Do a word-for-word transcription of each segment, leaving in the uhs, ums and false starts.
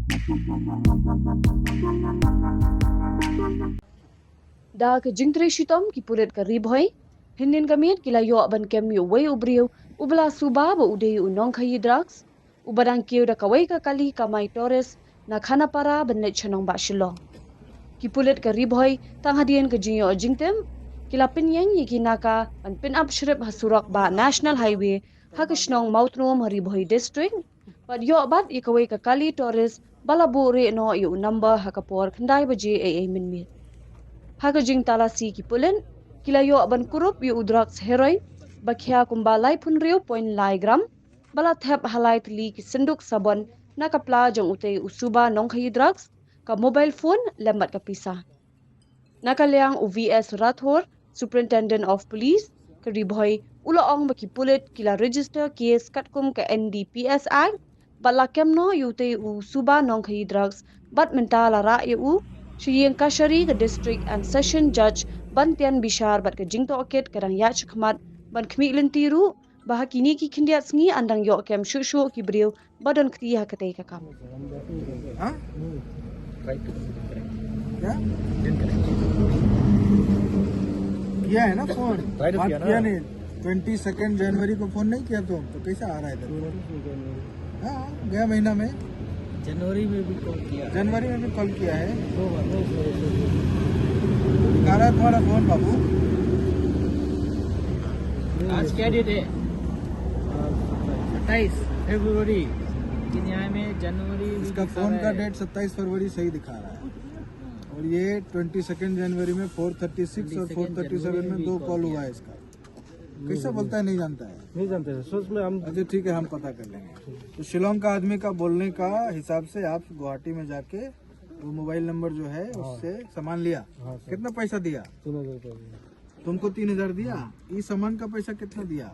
Da ka jingtrei shitom ki pulit ka Ri Bhoi, hynnin ka miet ki la ïoh ban kem ïa uwei u briew uba la suba ba u dei u nongkhaïi drugs, uba dang kiew da kawei ka kali kamai tourist na Khanapara ban leit sha nongbah Shillong. Ki pulit ka Ri Bhoi tang hadien ka jingïoh jingtip ki la pynïeng ïa ki naka ban pynap shrip ha surok bah National Highway ha ka shnong Mawtnum ha Ri Bhoi District, bad ïoh bat ïa kawei ka kali tourist ba la buh rieh noh ïa u number ha ka por khyndai baje eiei mynmiet. Ha ka jingtalasi ki pulit ki la ïoh ban kurup ïa u drugs heroin ba khia kumba laiphew hynriew point lai gram, ba la thep ha lai tylli ki synduk sabon na ka pla jong utei u suba nongkhaïi drugs, ka mobile phone lem bad ka pisa. Na ka liang u V S Rathore, Superintendent of Police ka Ri Bhoi, u la ong ba ki pulit ki la register case katkum ka N D P S Act bad la kem noh ïa utei u suba nongkhaïi drugs, bad mynta la rah ïa u sha ïing kashari ka District and Session Judge ban tian bishar, bad ka jingtohkit ka dang ïaid shakhmat ban khmih lynti ruh ba ha kine ki khyndiat sngi yn dang ïoh kem shuh shuh ki briew ba don kti ha katei ka kam. हाँ? क्या? किया है ना फोन? Try तो बात किया ना। किया नहीं? ट्वेंटी सेकेंड जनवरी को फोन नहीं किया तुम, तो कैसे आ रहा है इधर? हाँ, गया महीना में। जनवरी में भी कॉल किया। जनवरी में भी कॉल किया है। दो बार, दो बार। दिखा रहा है तुम्हारा फोन, बाबू। आज क्या डेट है? सत्ताईस फरवरी। लेकिन यहाँ में जनवरी भी इसका दिखा फोन रहा का है। डेट सत्ताईस फरवरी सही दिखा रहा है। और ये ट्वेंटी सेकेंड जनवरी में फोर थर्टी सिक्स और फोर थर्टी सेवन में दो कॉल हुआ है इसका। कैसे बोलता है, नहीं जानता है। नहीं जानते सर, सोच में हम अच्छा, ठीक है, हम पता कर लेंगे। तो शिलोंग का आदमी का बोलने का हिसाब से आप गुवाहाटी में जाके वो मोबाइल नंबर जो है, उससे सामान लिया। हाँ सर। कितना पैसा दिया? तीन हजार रुपये दिए। तुमको तीन हजार दिया। ये सामान का पैसा कितना दिया?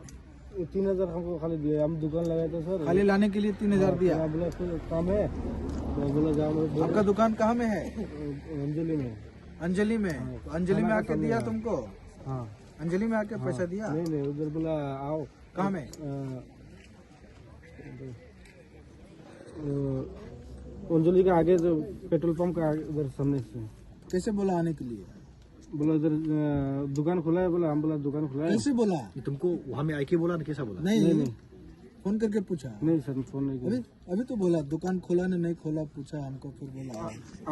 ये तीन हजार हमको खाली दिए, हम दुकान लगाए थे सर। खाली लाने के लिए तीन हजार हाँ, दिया। फिर बोला कोई काम है, तो बोला जाओ, मेरे आपका दुकान कहाँ में है? अंजलि में। अंजलि में। हाँ, तो अंजलि में खाना आके खाने दिया का। तुमको? हाँ। अंजलि में आके पैसा दिया? नहीं नहीं, उधर बोला आओ। कहाँ में? अ, अ, अंजलि का आगे जो पेट्रोल पंप का आगे उधर सामने से। कैसे बोला आने के लिए? बोला उधर अ, दुकान खुला है, बोला हम बोला दुकान खुला है। कैसे बोला? ये तुमको वहां में आके बोला ना, कैसा बोला? नहीं, नहीं, नहीं। फोन करके पूछा? नहीं सर, फोन नहीं किया। अभी अभी तो बोला दुकान खोला ना नहीं खोला, पूछा हमको, फिर बोला।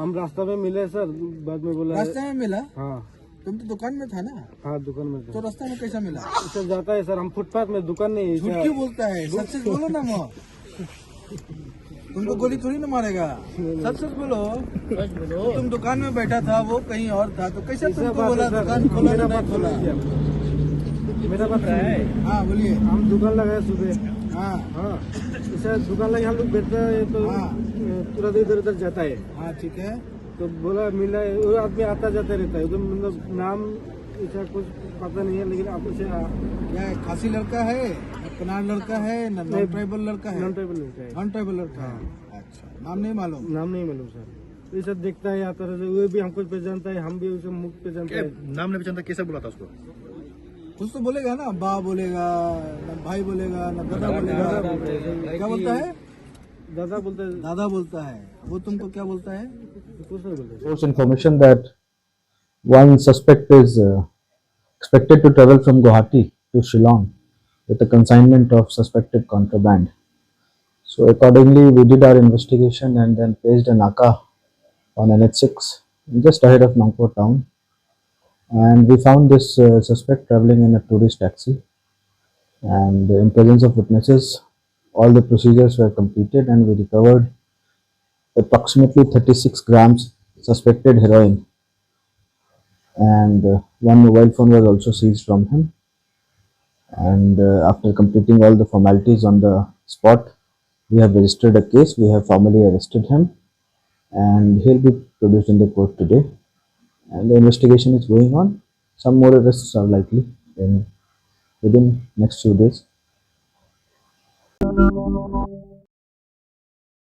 हम रास्ता में मिले सर, बाद में बोला। रास्ते में मिला? हाँ। तुम तो दुकान में था ना, हाँ, दुकान में तो था। रास्ता में कैसा मिला? इधर जाता है सर, हम फुटपाथ में दुकान नहीं है, झूठ इधर क्यों बोलता है? सच सच बोलो ना माँ। तुमको गोली थोड़ी ना मारेगा। सच सच बोलो। तुम दुकान में बैठा था, वो कहीं और था, तो कैसे ऐसा तुमको बात बोला है सर, दुकान खोला मेरा ना बात नहीं खोला? सुन लीजिए। मेरा बात सुन लीजिए। हाँ, बोलिए। हम दुकान लगाया सुबह। हाँ। हाँ, इसे दुकान लगे हम लोग बैठते हैं तो हाँ। अ, पूरा दिन इधर उधर जाता है। हाँ, ठीक है। तो बोला मिला है, वो आदमी आता जाता रहता है, तो मतलब नाम ऐसा कुछ पता नहीं है, लेकिन आप उसे आ- क्या है, खासी लड़का है, कनार लड़का है, ना नॉन ट्राइबल लड़का है? नॉन ट्राइबल लड़का है। नॉन ट्राइबल लड़का है। अच्छा, नाम नहीं मालूम? नाम नहीं मालूम सर। ये सब देखता है, आता रहता है, वो भी हमको पहचानता है, हम भी उसे मुख पहचानता है। नाम नहीं पहचानता, कैसे बुलाता उसको? कुछ तो बोलेगा ना, बा बोलेगा, ना भाई बोलेगा, ना दादा बोलेगा। क्या बोलता है? दादा बोलता है। दादा बोलता है। वो तुमको क्या बोलता है? कुछ नहीं बोलता। Source information that one suspect is uh, expected to travel from Guwahati to Shillong with a consignment of suspected contraband. So accordingly, we did our investigation and then placed a naka on N H six just ahead of Nongpoh town, and we found this uh, suspect traveling in a tourist taxi. And in presence of witnesses, all the procedures were completed, and we recovered approximately thirty-six grams suspected heroin, and uh, one mobile phone was also seized from him. And uh, after completing all the formalities on the spot, we have registered a case, we have formally arrested him, and he'll be produced in the court today. And the investigation is going on. Some more arrests are likely in within next few days.